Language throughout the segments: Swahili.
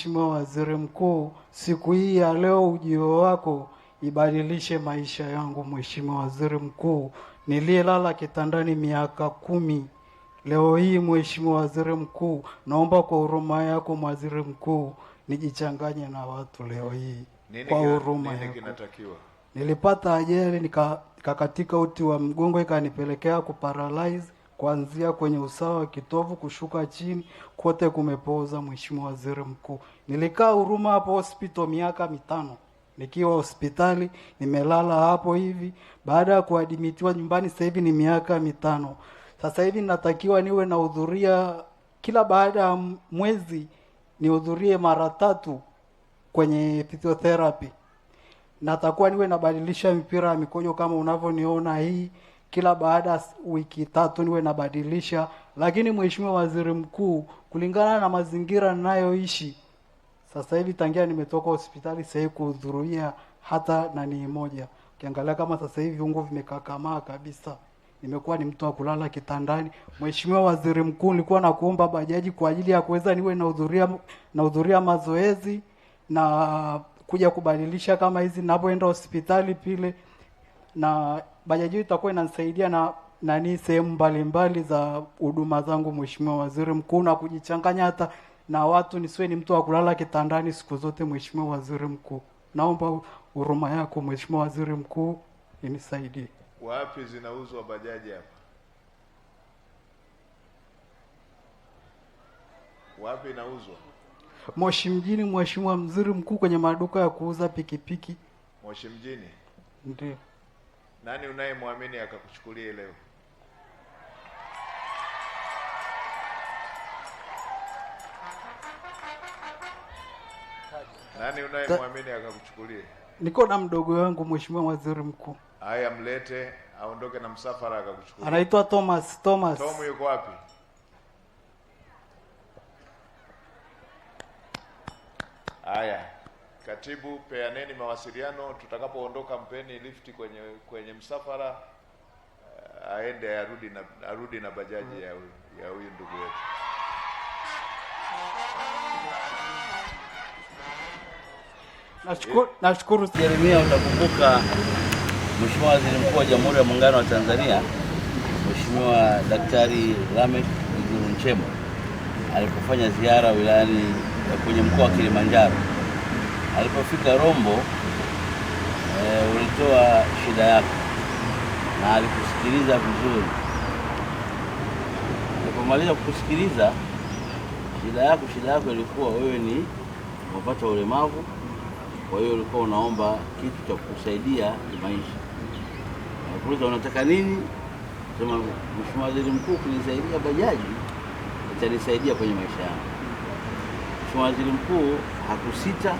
Mheshimiwa Waziri Mkuu, siku hii ya leo ujio wako ibadilishe maisha yangu. Mheshimiwa Waziri Mkuu, niliyelala kitandani miaka 10, leo hii Mheshimiwa Waziri Mkuu, naomba kwa huruma yako Waziri Mkuu nijichanganye na watu leo hii. Nini kwa huruma nini yako. Kinatakiwa? Nilipata ajali nikakatika uti wa mgongo, ikanipelekea kuparalyze kuanzia kwenye usawa wa kitovu kushuka chini kote kumepooza. Mheshimiwa Waziri Mkuu, nilikaa Huruma hapo hospital miaka 5 nikiwa hospitali, nimelala hapo hivi. Baada ya kuadmitiwa nyumbani sasa hivi ni miaka 5. Sasa hivi natakiwa niwe nahudhuria kila baada ya mwezi nihudhurie mara 3 kwenye physiotherapy. Natakuwa niwe nabadilisha mipira ya mikojo kama unavyoniona hii, kila baada ya wiki 3 niwe nabadilisha. Lakini Mheshimiwa Waziri Mkuu, kulingana na mazingira ninayoishi sasa hivi, tangia nimetoka hospitali sasa hivi kuhudhuria hata nani moja. Ukiangalia kama sasa hivi viungo vimekakamaa kabisa, nimekuwa ni mtu wa kulala kitandani. Mheshimiwa Waziri Mkuu, nilikuwa nakuomba bajaji kwa ajili ya kuweza niwe nahudhuria mazoezi na kuja kubadilisha kama hizi ninapoenda hospitali pile, na bajaji itakuwa inanisaidia na nani sehemu mbalimbali za huduma zangu Mheshimiwa Waziri Mkuu, na kujichanganya hata na watu, nisiwe ni mtu wa kulala kitandani siku zote. Mheshimiwa Waziri Mkuu, naomba huruma yako Mheshimiwa Waziri Mkuu inisaidie. Wapi zinauzwa bajaji hapa? Wapi inauzwa? Moshi mjini Mheshimiwa Waziri Mkuu, kwenye maduka ya kuuza pikipiki. Moshi mjini? Ndio. Nani unayemwamini akakuchukulie leo? Nani unayemwamini akakuchukulie? Niko na mdogo wangu Mheshimiwa Waziri Mkuu. Haya, mlete aondoke na msafara akakuchukulie. Anaitwa Thomas. Thomas. Tom yuko wapi? Haya, katibu, peaneni mawasiliano, tutakapoondoka mpeni lifti kwenye msafara, aende arudi na bajaji ya huyu ndugu yetu. Nashukuru. Jeremia, utakumbuka Mheshimiwa Waziri Mkuu wa Jamhuri ya Muungano wa Tanzania Mheshimiwa Daktari Lameck Mwigulu Nchemba alipofanya ziara wilayani kwenye mkoa wa Kilimanjaro. Alipofika Rombo, ulitoa shida yako na alikusikiliza vizuri. Alipomaliza kukusikiliza shida yako ilikuwa wewe ni umepata ulemavu, kwa hiyo ulikuwa unaomba kitu cha kukusaidia kimaisha. Alikuuliza unataka nini? Sema Mheshimiwa Waziri Mkuu, kunisaidia bajaji itanisaidia kwenye maisha yangu. Mheshimiwa Waziri Mkuu hakusita,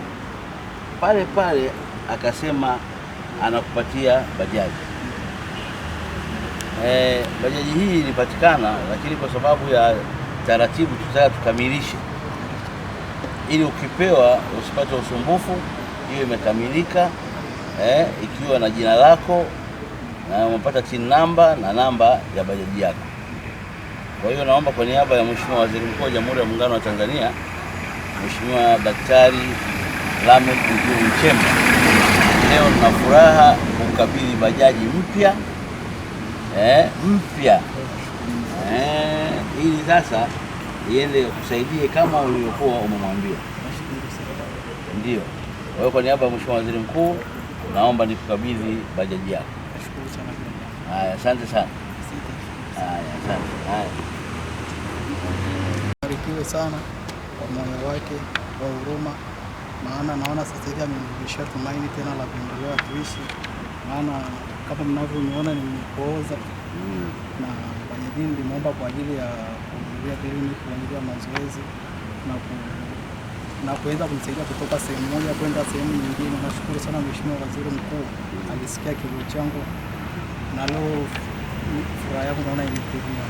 pale pale akasema anakupatia bajaji. Bajaji hii ilipatikana, lakini kwa sababu ya taratibu tutaka tukamilishe ili ukipewa usipate usumbufu. Hiyo imekamilika, ikiwa na jina lako na umepata TIN number na namba ya bajaji yako. Kwa hiyo naomba kwa niaba ya Mheshimiwa Waziri Mkuu wa Jamhuri ya Muungano wa Tanzania Mheshimiwa Daktari Lameck Mwigulu Nchemba, leo nina furaha kukabidhi bajaji mpya, ili sasa iende kusaidie kama ulivyokuwa umemwambia. Ndio. Kwa hiyo kwa niaba ya Mheshimiwa Waziri Mkuu naomba nikukabidhi bajaji yako. Haya, asante sana. Haya, asante. Haya. Barikiwe sana kwa moyo wake wa huruma, maana naona sasa hivi amenirudishia tumaini tena la kuendelea kuishi, maana kama mnavyoniona nimepooza. Na bajaji nilimwomba kwa ajili ya kuhudhuria kliniki kwa ajili ya mazoezi na kuweza kumsaidia kutoka sehemu moja kwenda sehemu nyingine. Nashukuru sana Mheshimiwa Waziri Mkuu, alisikia kilio changu na leo furaha yangu naona imetimia.